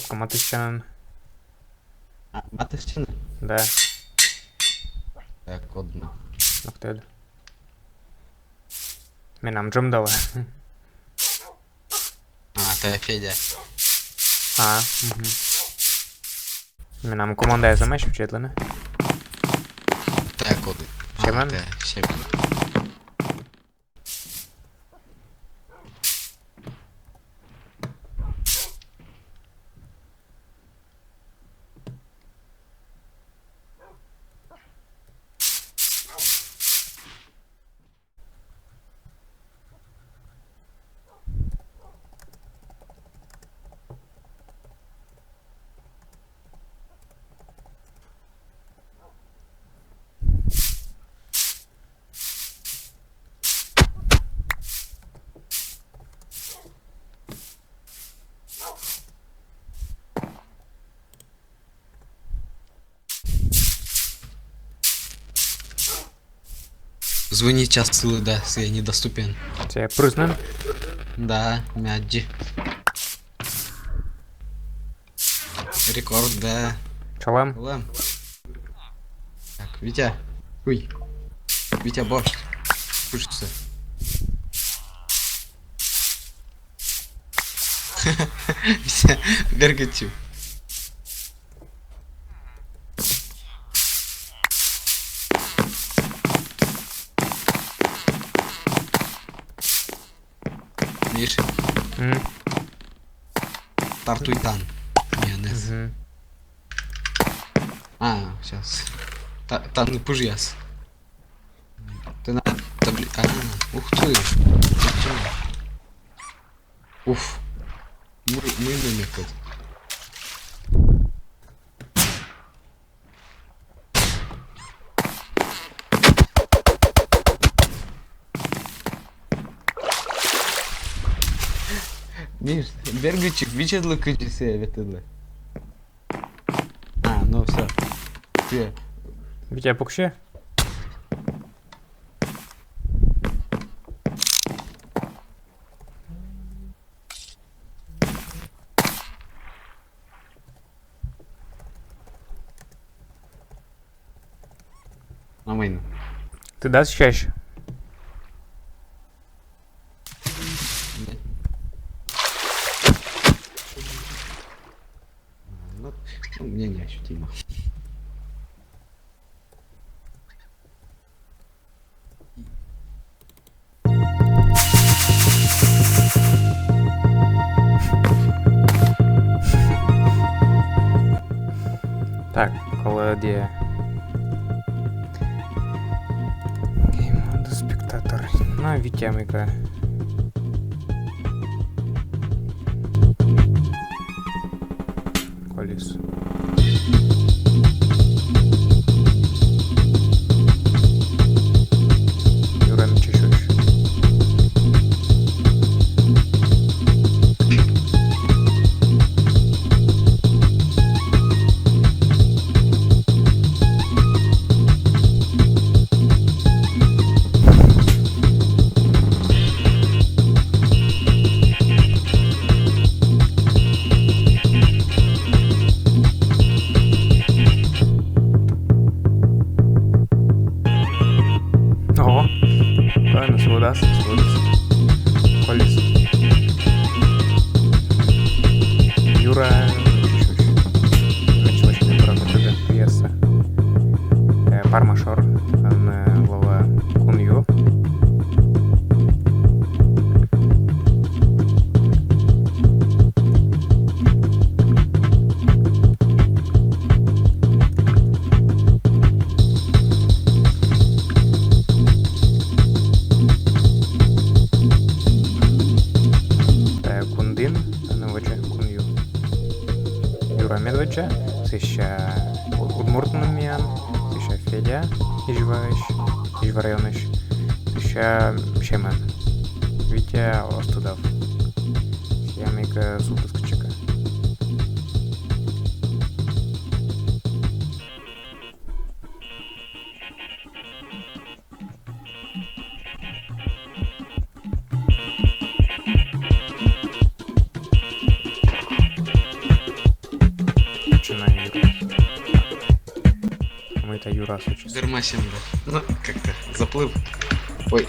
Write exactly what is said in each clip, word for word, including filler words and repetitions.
Кӧ матыстчанін? А, матыстчанін? Да. Так, одно. Нокӧд. Менам джем дала. А, тайӧ Федя. А, мгм. Менам командаяс эмӧсь, вичайтлӧны. Тайӧ коді? А, сьӧмӧн. Тайӧ сьӧмӧн. Звонить час сылы, да, сійӧ недоступен. Тайӧ прызнан? Да, ме аддзи. Рекорд, да. Чолӧм. Чолӧм. Так, Витя. Уй. Витя, босьт. Пыжсӧ. Витя, бергӧдчы. Миш. М? Тартуйтан. Миянӧс. Мгм. А, щас. Та-, тані пыжъяс. Тэнад табли-, а, ух ты. Уф. Мый, мый, мый, мый, мый. Миш, бергӧдчы, вичайтлы, кыдзи сійӧ ветлӧ. А, ну всё. Всё. Витя, пуксьы. А мый нӧ? Ты да, защищаешь? Нет. Ну, ну, мне неощутимо. Так, колӧ де. Гейм спектатор. На, Витя, мыйкӧ. Колис. Юрӧн чышуш. О, правильно, сводас, сводас. Колис. Юра, чуть-чуть. Значит, очень аккуратно, пьеса. Э, Парма шор, он, э, лоӧ Кунъю. Э, Кундін, ӧні вӧчӧ Кунъю. Юра мед вӧчӧ, сэсся у-, удмурт нин миян, сэсся Федя, Изьваысь, Изьва районысь, сэсся сьӧмӧн. Витя оз тыдав. Сійӧ мыйкӧ сувтіс кытчӧкӧ. Юра, случай. Дермасим, да. Ну, как-то заплыл. Ой.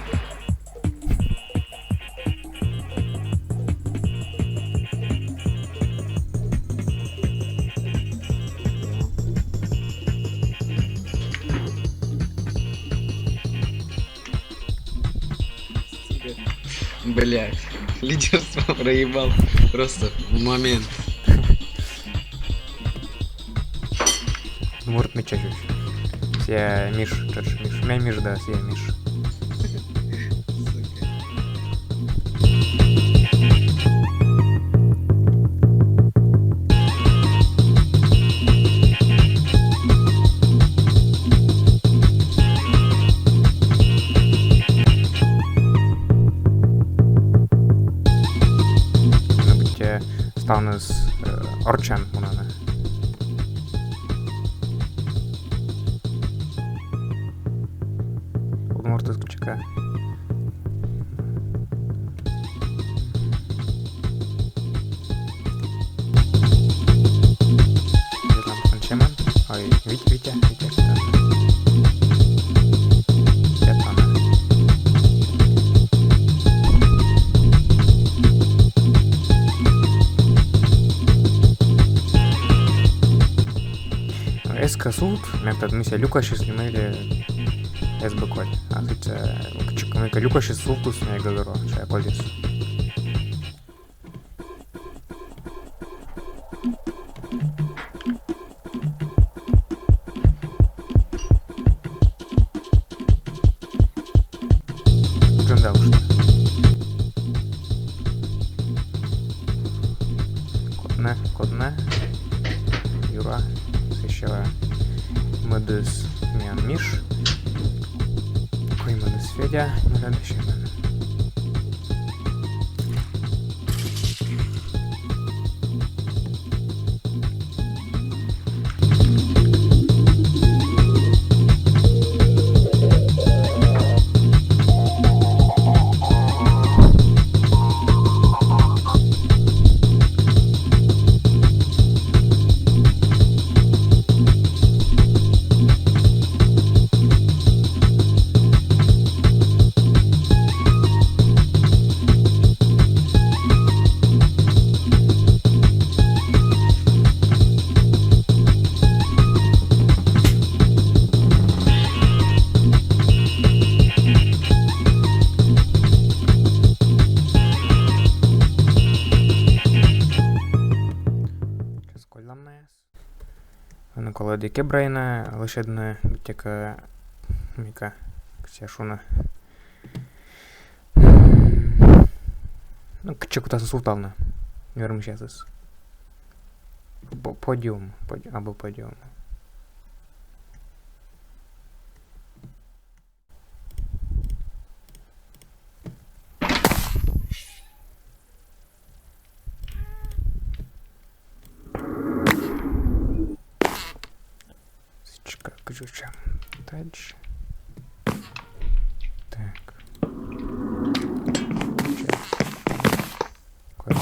Бля, лидерство проебал. Просто в момент. Мурт меча чуч. Сия Миш, чуч Миш. Ме Миш, да, сия Миш. Ставныс, э, орччан мунӧны. Удмуртыс кучика. Ой, Витя, Витя, Витя. Эз кӧ сувт, ме тӧд, мися, люкасис ли мый ли, эз бы коль. А сэтшӧм, э, кучик, мыйкӧ люкасис, сувтыс, ме гӧгӧрво, шуа, колис. Джандал что? Коднӧ, коднӧ. Юра, сэсся мӧдыс миян Миш. Коймӧдыс Федя, мӧдӧдыс миян. Колӧ декабрь айын лӧсьӧдны, быттьӧкӧ, мыйкӧ, кыдз шуны. Ну, кытчӧ кутасны сувтавны. Вермы часыс. По-, подиум, поди-, абу подиум. Сычка, кыдз ча. Дальше. Так. Ча. Куда?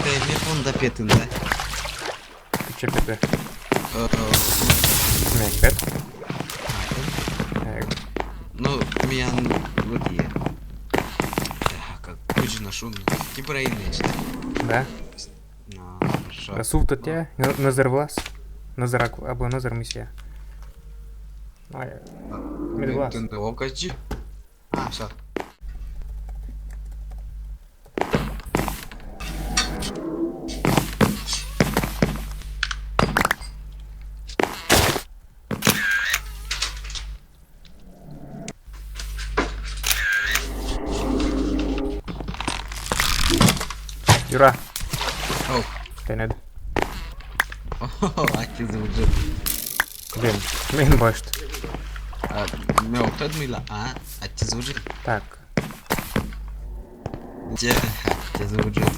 Тэ ме понда петін, да? Кытчӧ петӧ? Э, э, ме пет. Э. Ну, миян вот я. Э, как кучно шум. Типа район есть. Да? А, хорошо. А сувтӧ тэ, нӧ-, нӧзыр вылас? Нӧзыр ак-, абу нӧзыр мися. Ай, а, мед вылас. Тынды окажи. А, всё. Юра. Оу. Тэнад. О, аттьӧ зэв ыджыд. Блин, блин, башт. А, ме ог тӧд мыйла, а, аттьӧ зэв ыджыд. Так. Аттьӧ, аттьӧ зэв ыджыд.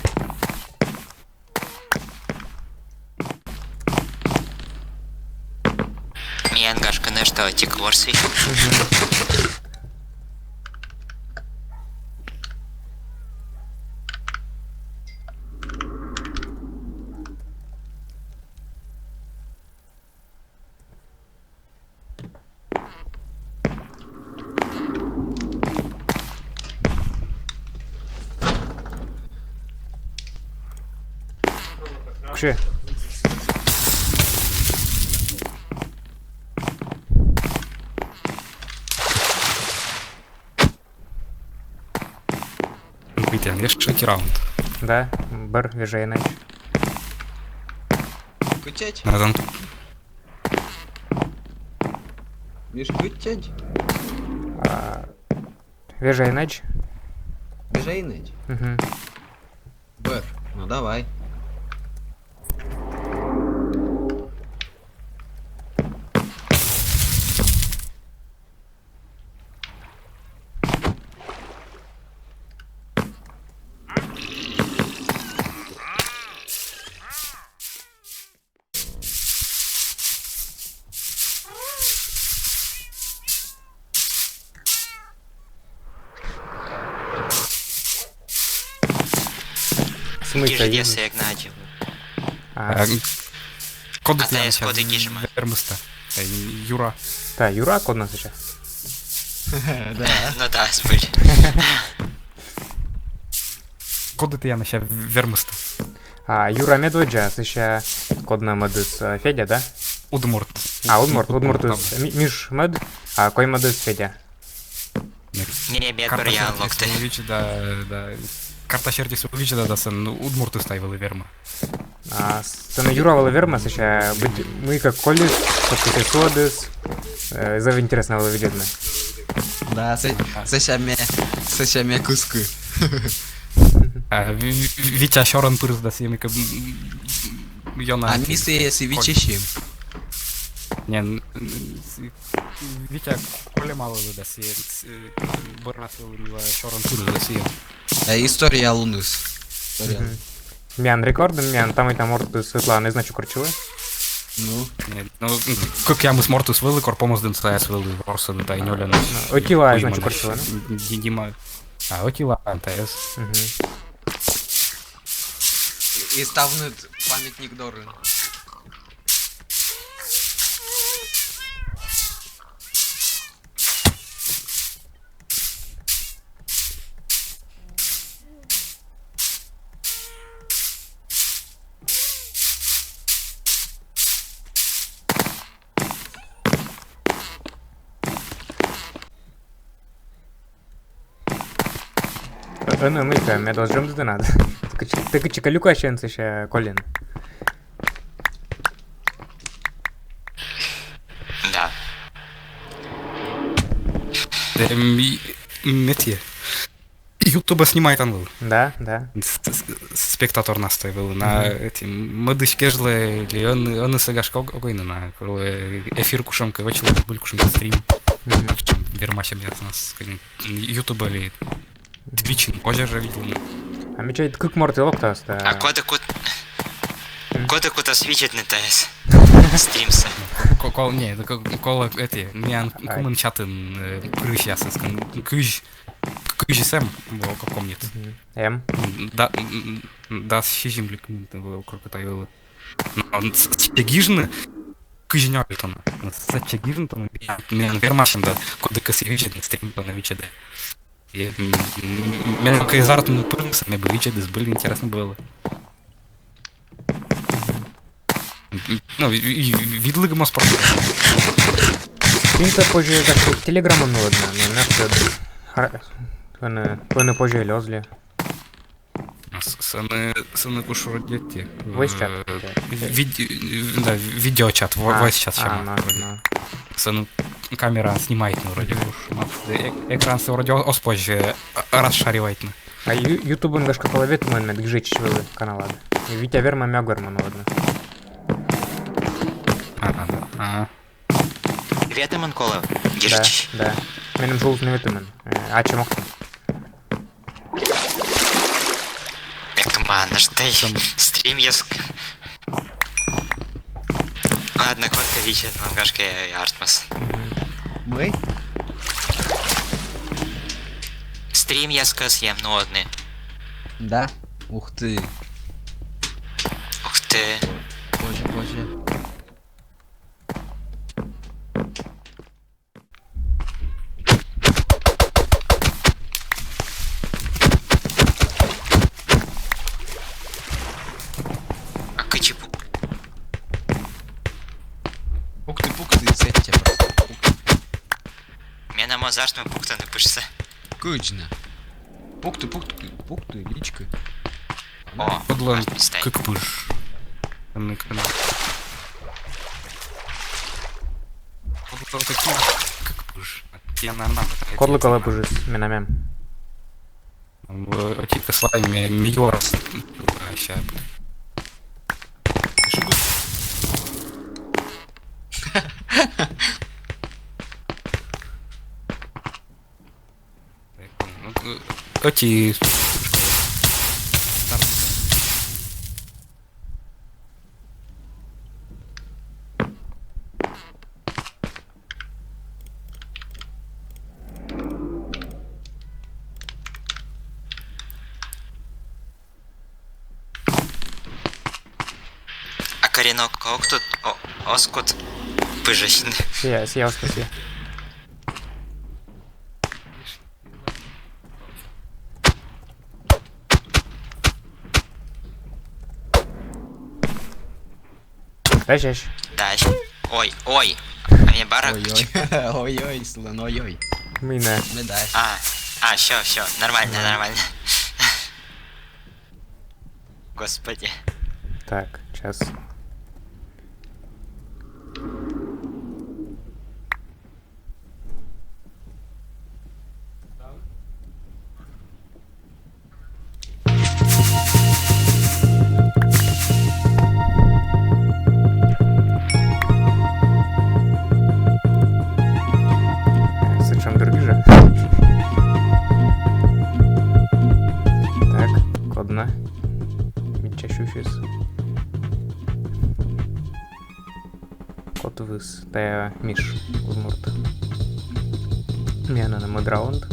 Миян, гашкӧ, нӧшта ӧтик ворси. Мгм. Че? Битен, еш третий раунд. Да, бӧр, вежа енэч. Кытчӧдз? Надан. Миш, кытчӧдз? А, вежа енэч. Вежа енэч? Мгм. Бӧр. Ну давай. В смысле? Киждес як надо. А, Э, Коді А тіян тайӧс ся коді кижмӧ? Вермыста? Э, Юра. Та, Юра, код на сэсся. Да. Ну да, збыль. Коді тіян ся Вермыста? А, Юра медводдза, сэсся код на мӧдыс, э, Федя, да? Удмурт. А, удмурт, удмуртыс. Ми-, Миш мӧд, а коймӧдыс Федя. Не, ме Карта бӧръя серти локтӧ. Видзӧда, да. Карта серти видзӧда да сэн удмуртыс тай вӧлі вермӧ. А, с-, тэныд Юра вӧлі вермӧ, сэсся быть, мыйкӧ колис, кодкӧ суӧдіс, э, зэв интереснӧ вӧлі видзӧдны. Да, сэ-, сэсся ме, сэсся ме кыскы. А, Ви-, Ви-, Витя сёрӧн пырис да сійӧ мыйкӧ, м, ёна. А ми сійӧс и виччысим. Не, н-, н-, с-, Витя колӧма вӧлі да сійӧ, с-, э, бӧрас вӧлі сёрӧн пырис да сійӧ. Э, история луныс. История. Мгм. Миян рекордын, миян тамӧй та мортыс ӧтлаын эз на чукӧртчывлы. Ну, Не, ну, м, кӧкъямыс мортыс вӧлі, кор помасдінсаяс вӧлі ворсӧны тай нёльӧн. Ну, ӧтилаын эз на чукӧртчывлы, ну. Ди-, Дима. А, ӧтилаын тайӧс. Мгм. и, и ставныд памятник дорын. Ӧні мыйкӧ, мед оз жӧмдыны на. Тэ кыдз-, тэ кыдзкӧ люкасьӧн сэсся колин. Да. Эм, и-, м, эти. Ютубӧ снимайтан вӧлі. Да, да. С-, с-, спектаторнас тай вӧлі. На, эти, мӧдысь кежлӧ ли ӧн-, ӧнісӧ, гашкӧ, ог-, ог ойны на. Колӧ эфир кутшӧмкӧ вӧчлыны, збыль кутшӧмкӧ стрим. Мгм. Вермасьӧмъяснас кӧні Ютубӧ ли Твичын позьӧ жӧ видлыны. А ме чайта, кык морт и локтас да. А коді кут-, коді кутас видзӧдны тайӧс стримсӧ? Ко-, кол-, не, это ко-, колӧ эти, миян кымын чатын, э, пырысьясыс, кын-, кызь, кызьыс эм, во, ко-, комнат. Мгм. Эм. Да, м, м, дас сизим ли кымын, во, коркӧ тай вӧлі. Но, он с-, сэтчӧ гижны, кызь нёль тонӧ. Но, сэтчӧ гижны тонӧ, миян, миян вермасьӧм да, коді кӧсйӧ видзӧдны, стрим тонӧ видзӧдӧ. И, м, м, менам кӧ азартнӧй пырыс, ме бы видзӧдіс, збыль интереснӧ вӧлі. М, ну, и, и, видлігмӧ спорт. Стрим-то позже как телеграммом, ну ладно, но на что. Ха-, ӧні, ӧні позже или оз ли. А с-, сэні, сэні кутшӧм радиоті. Voice чат. Э, вид-, э, да, видеочат, во-, А, voice чат а, сяма. ну, ну. Сэні камера снимайтны вроде. Кутшӧм. Э-, экрансӧ вроде ос-, ос позже, э, расшаривайтны. А ю-, ютубын, гашкӧ, колӧ ветымын, мед гижӧдз вӧлі каналад. Витя вермӧ, ме ог вермы, ну ладно. А, да, да. А. Ветымын колӧ, Да, гижӧдз. да. Меным жӧ улын ветымын. Э, ачым ог тӧд. Команда, что ты? Стрим я ск-, ладно, кодкӧ видзӧдӧ, мам, гашкӧ, артмас. Мый? Стрим я скас ем, ну ладно. Да? Ух ты. Ух ты. Боже, боже. А кыдзи Пукты, пукты, сеть просто. Пукты. Менам азартнӧ пуктыны пыжсӧ. Кыдз нӧ? Пукты, пукты, пукты, личкы. О, кодлӧн артмис тай. Кык пыж. Кык, кык. Кодлӧн кык пыж. Кык пыж. Кодлы колӧ пыжыс, менам эм. М, э, типа слайм, ме-, миор. А, ща. Ну, э, эти. А коренок ог тӧд, о, оз кут пыжасьны. Сійӧ, сійӧ оз кут, сійӧ. Дась, дась. Дась. Ой, ой. А ме бара. Ой-ой. Ой-ой, сылӧн, ой-ой. Мый нӧ. Ме дась. А, а, всё, всё, нормально, нормально. Господи. Так, час. Сэтшӧм дыр гижӧ. Так, код нӧ мича сюсис? Код вывсьыс? Тайӧ Миш, удмурт. Миян на мӧд раунд.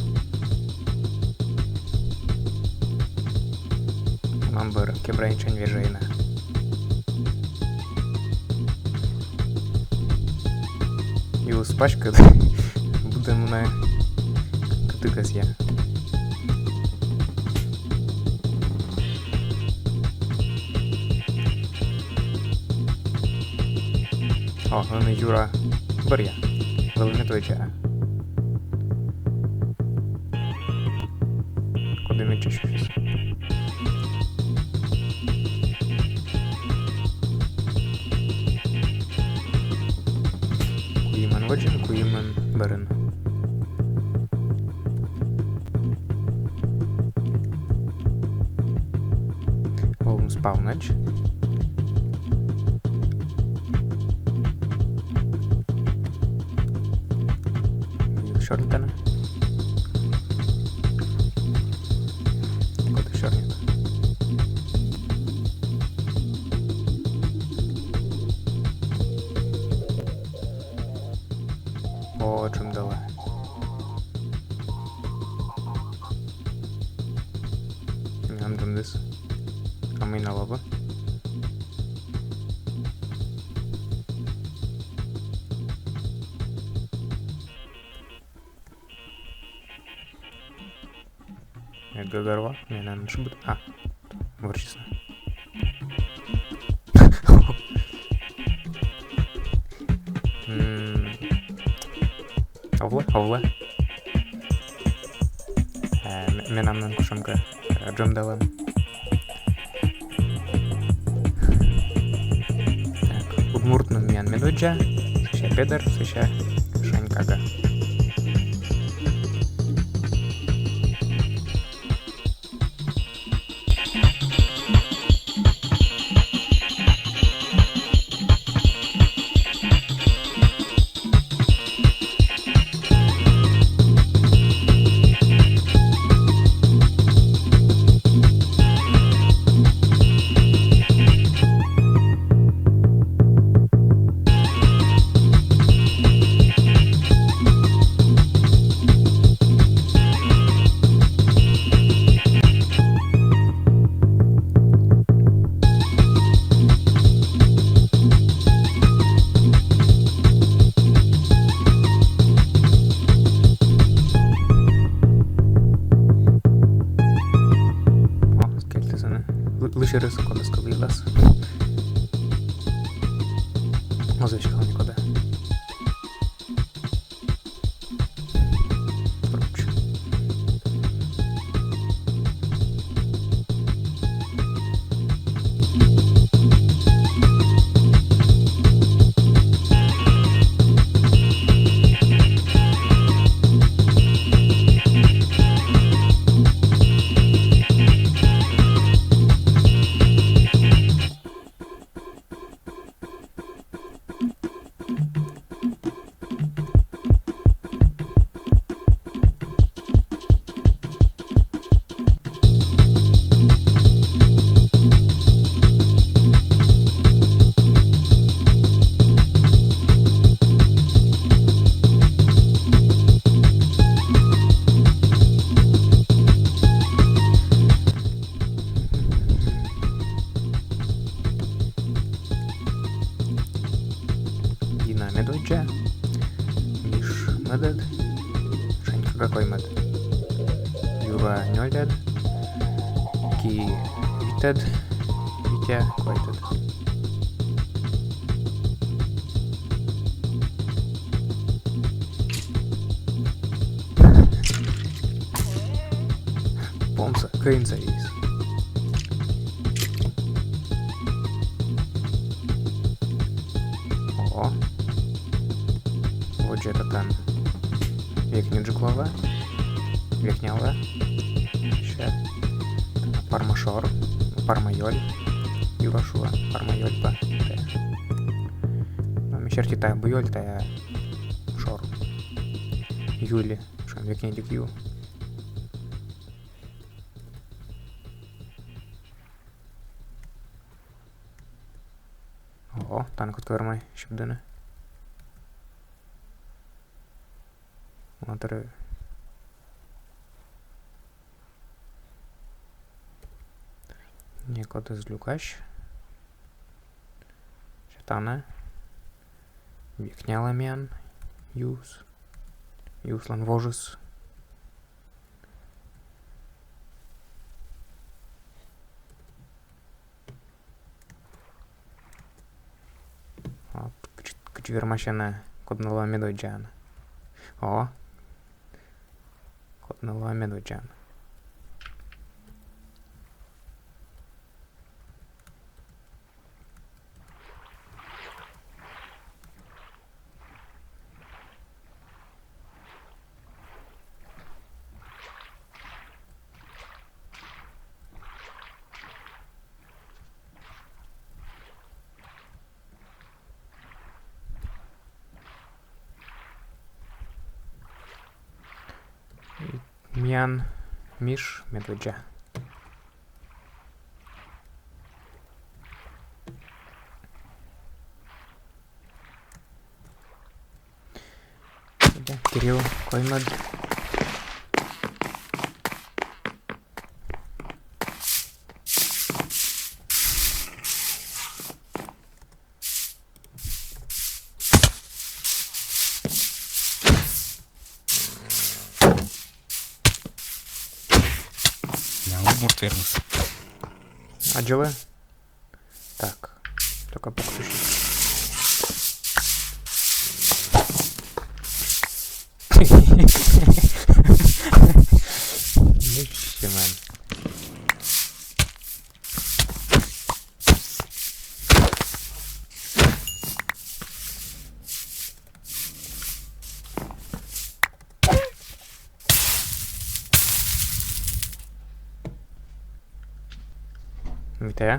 Мам бӧр, кебрайничань вежӧй на. Юыс паськыд. Будӧ мунӧ кытыкӧсъя. О, ӧні юра бӧръя. Вӧлі медводдза. Коді мича сюсис? Куимӧн водзын, куимӧн бӧрын. Олӧм спавнӧдз. Сёрнитана. Код сёрнитана. О, джемдала. Ам джемдіс. А мый на лоӧ? Эд гӧгӧрво, менам шыбит. А, вӧрзис на. М, овлӧ, овлӧ. Э, ме-, менам нин кутшӧмкӧ, э, джемдалӧм. Так, удмурт нин миян медводдза, сэсся Педӧр, сэсся Шань Кага. О, скельтӧ сэні. Лы-, лысьӧрыс кодӧскӧ лыйлас. Оз веськалӧ нӧ кодӧ. Медводдза. Миш мӧдӧд. Шанька кӧкъямысӧд. Юра нёльӧд. Ки витӧд. Витя квайтӧд. Помса кӧинса вис. О. Водзӧ татӧн векньыдджык лоӧ. Векня лоӧ. Ща. Парма шор. Парма ёль. Юра шуӧ. Парма ёль пӧ. Но ме серти, тайӧ абу ёль, тайӧ шор. Юль. Шуам, векньыдджык ю. О, танкӧд кӧ вермӧй сибдыны. Матыр. Некод эз люкась. Сетана. Векня лоӧ миян юыс. Юыслӧн вожыс. А, кыдз, кыдз вермасьӧны, код нӧ лоӧ медводдзаӧн. О. Код нӧ лоӧ медводдзаӧн. Миян Миш медводдза. Кирилл коймӧд. Миян удмурт вермис. Аддзылӧ. Так. Только пуксысь. Ничего. Витя.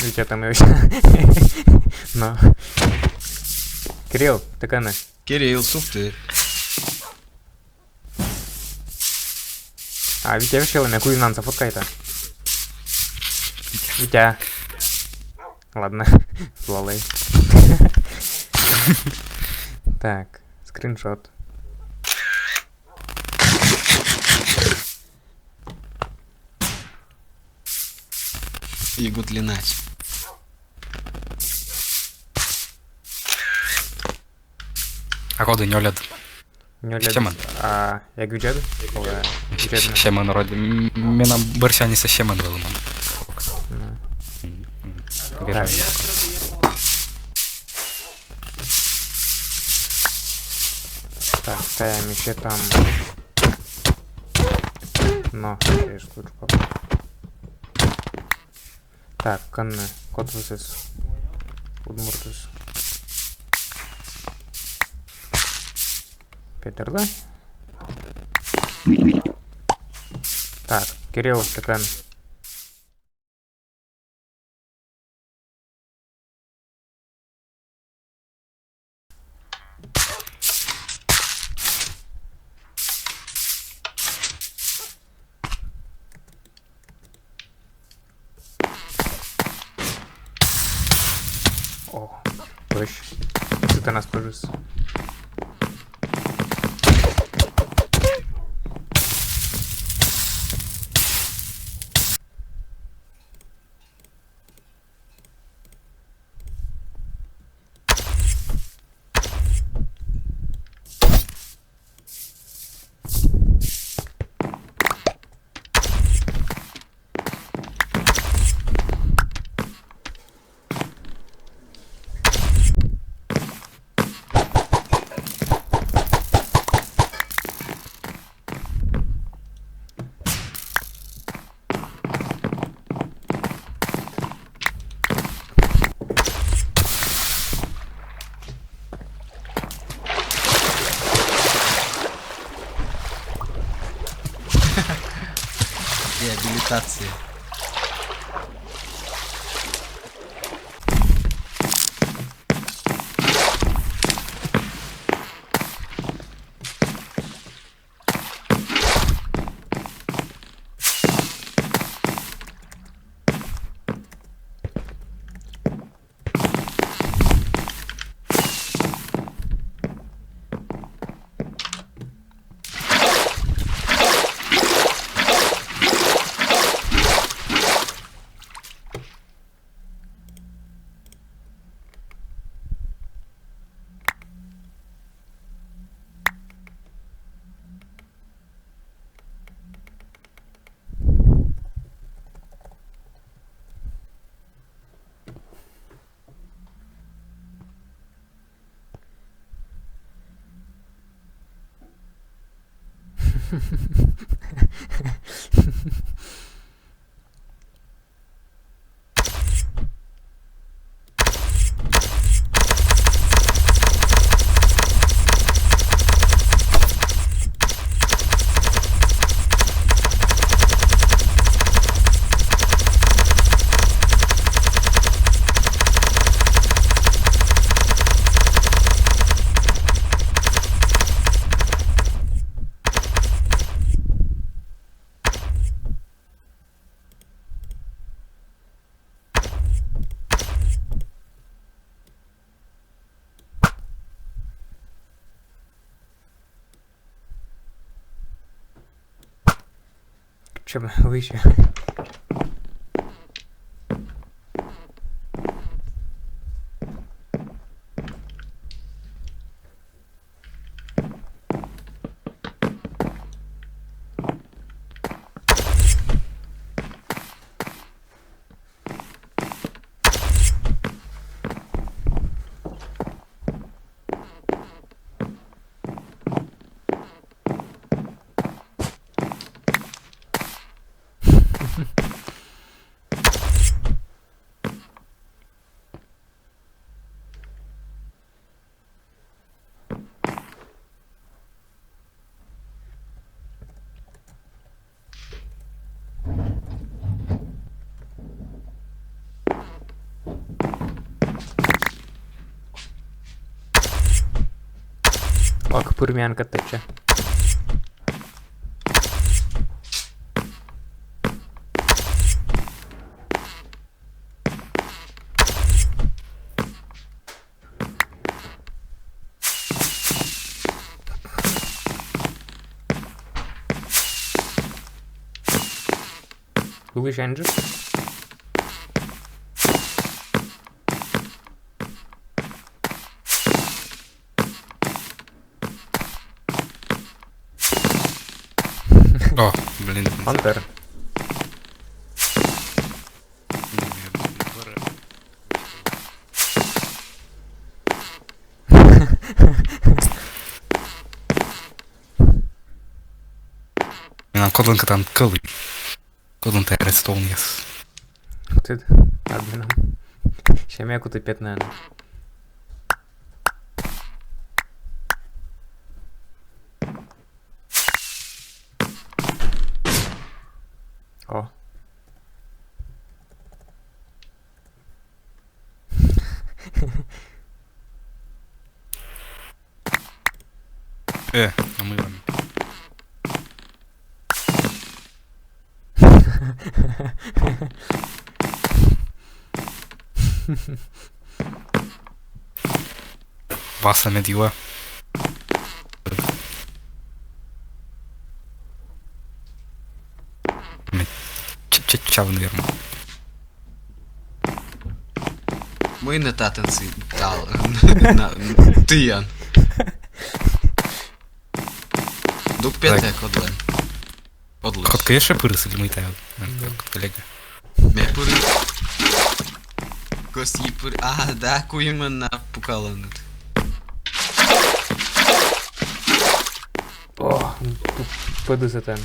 Витя там и всё. Но. Кирилл, ты кӧні? Кирилл, сувтыр. А, Витя, вообще, ме куиннанса фоткайта. Витя. Ладно, валай. Так, скриншот. И гуд ли нач. А коді нёльӧд? Нёльӧд. Сьӧмӧн. А, эг видзӧд? Олӧ, видзӧд на. Сьӧмӧн вроде. М, менам бӧрсяньыс сьӧмӧн вӧлӧма. Ну. М, м. Так. Так, ставим ещё там. Но, через кучку. Так, кӧні, код вывсис удмуртыс? Петыр, да? Так, Кирилл, ты кӧні? Чё-то нас пожис. Реабилитация. Чем выше. Ок, пыр миян кӧть тӧдчӧ. Вылысь аньджык. О, блин. Пантер. Менам кодлӧнкӧ там кӧлуй. Кодлӧн тайӧ редстоунъяс. Кутіт? Админӧн. Сямъя куті петны. О. Э, а мы вон. Васа мед юа. Ме ч-, ч-, чавны верма. Мый нӧ татын сы-, тал-, на-, тіян. Дук петӧ кодлӧн. Кодлысь. Кодкӧ ещӧ пырис или мый тайӧ? Кодкӧ лэбӧ. Ме пыри. Кӧсйи пыр-, а, да, куимӧн на пукаланныд. О, пӧдыс этан.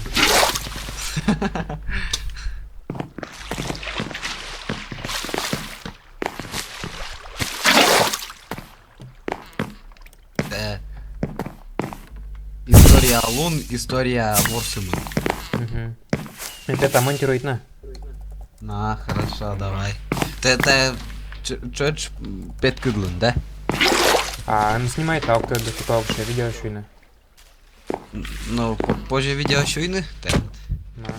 Э, история лун, история ворсымын. Мгм. Ме пета монтируйтны. На, хорошо, давай. Тэ, тэ, ч-, чӧч, м, петкӧдлін, да? А, эн снимайт, а ог тӧд, типа, вообще видео сюйны. Ну, по-, позже видео сюйны, тэ. На.